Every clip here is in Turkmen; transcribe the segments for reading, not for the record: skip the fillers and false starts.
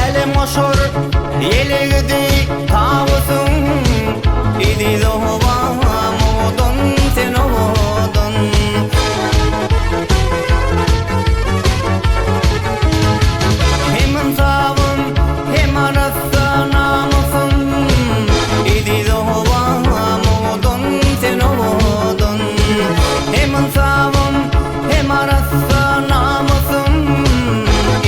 Älemgoşar ýelegi deý tawusyň, Eziz obam owadan sen owadan. Hem ynsabym, hem arassa namysym, Eziz obam owadan sen owadan. Hem ynsabym, hem arassa namysym,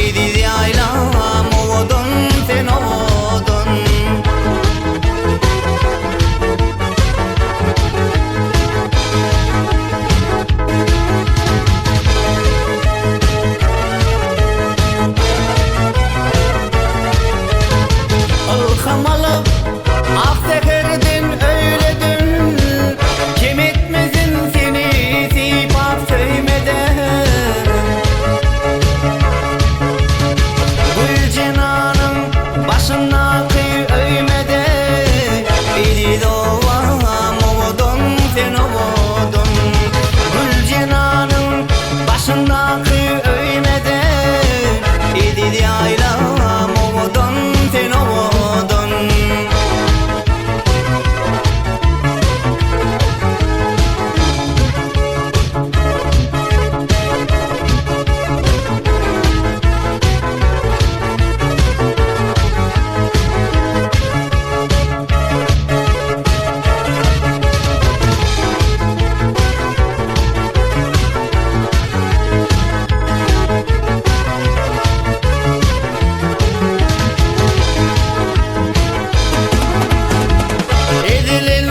Eziz ýaýlam owadan sen owadan. Ylham alyp, ak säherden öýleden, Kem etmesin seni sypap söýmeden. Güljenanyň başyndaky öýmede, Eziz obam owadan sen owadan. Güljenanyň başyndaky öýmede, Eziz ýaýlam owadan sen owadan. Ezilen.